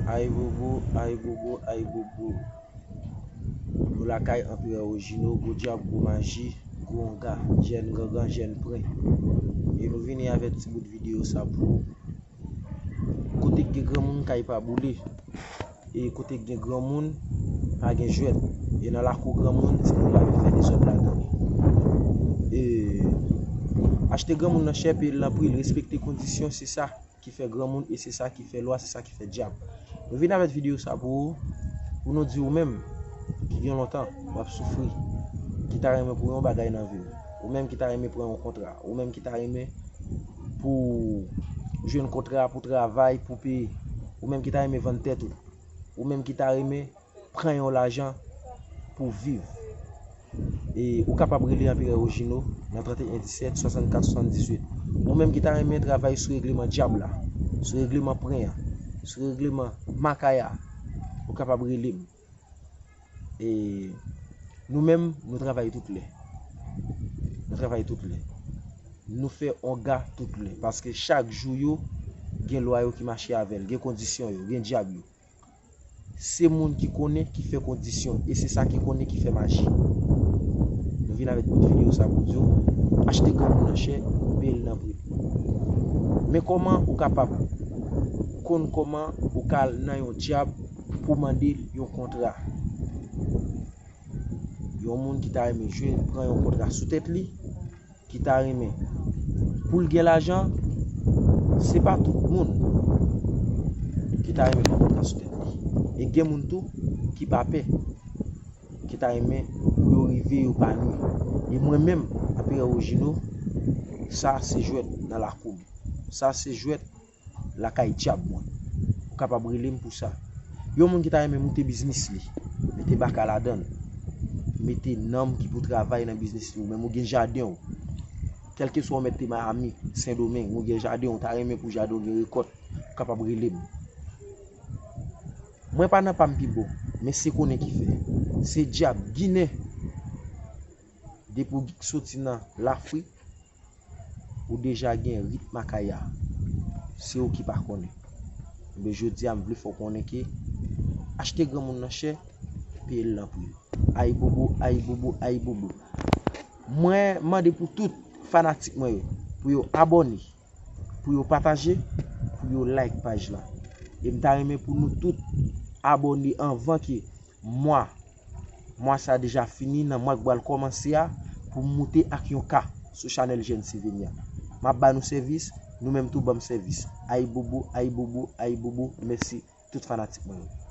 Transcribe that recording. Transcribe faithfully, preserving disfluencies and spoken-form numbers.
Ay bobo, ay bobo, ay bobo. Nou lakay Anperè Ojino, gwo djab, gwo maji, gwo onga, jèn gangan, jèn pren. E nou vini avèk ti bout videyo sa pou ou. Kote k gen granmoun, kay pa boule. E kote k gen granmoun, pa gen jwèt. E nan lakou granmoun, timoun pa vin fè dezòd ladan. E achte granmoun nan chè, peye l nan pri l, respekte kondisyon, se sa ki fè granmoun e se sa ki fè lwa, se sa ki fè djab. Nou vin avèk videyo sa pou ou, pou nou di ou menm ki gen lontan w ap soufri, ki ta renmen pou yon bagay nan vi w, ou menm ki ta renmen pran yon kontra, ou menm ki ta renmen pou jwenn kontra, pou travay, pou peye, ou menm ki ta renmen vann tèt ou, ou menm ki ta renmen pran yon lajan pou viv. E ou kapab rele Anperè Ojino nan trannteyen disèt, swasannkat, swasanndizuit. Ou menm ki ta renmen travay sou regleman djab la, sou regleman pren an, sou regleman makaya, ou kapab rele m. E nou menm, nou travay tout lè. Nou travay tout lè. Nou fè onga tout lè. Paske chak jou yo, gen lwa yo ki mache avè l, gen kondisyon yo, gen djab yo. Se moun ki konnen ki fè kondisyon, e se sa ki konnen ki fè maji. Nou vin avèk bout videyo sa pou di w, achte granmoun nan chè, peye l nan pri. Men kòman ou kapab konn kòman ou ka al nan yon djab pou mande l yon kontra. Yon moun ki ta renmen jwenn pran yon kontra sou tèt li, ki ta renmen pou l gen lajan, se pa tout moun ki ta renmen pran kontra sou tèt li. E gen moun tou ki pa pè, ki ta renmen pou yo rive yo pa nwi. E mwen menm, Anperè Ojino, sa se jwèt nan lakou m. Sa se jwèt lakay djab mwen. Ou kapab rele m pou sa. Yon moun ki ta renmen moute biznis li, mete baka ladan l, mete nanm ki pou travay nan biznis li, ou menm ou gen jaden w. Kèlkeswa ou mèt te Miami, Sendomeng, ou gen jaden w, ou ta renmen pou jaden w gen rekòt, ou kapab rele m. Mwen pa nan pa m pi bon, men se konnen ki fè. Se djab, ginen. Depi w soti nan Lafrik, ou deja gen rit makaya. Se ou ki pa konnen. Ebyen, jodi a, m vle fè w konnen ke achte granmoun nan chè, peye l nan pri l. Ay bobo, ay bobo, ay bobo. Mwen mande pou tout fanatik mwen yo, pou yo abòne, pou yo pataje, pou yo like paj la. E m ta renmen pou nou tout abòne anvan ke mwa, mwa sa deja fini, nan mwa k pral kòmanse a, pou m moute ak yon ka sou chanèl Jèn Sivenya. M ap ba nou sèvis, nou menm tou ban m sèvis. Ay bobo, ay bobo, ay bobo, mèsi tout fanatik mwen yo.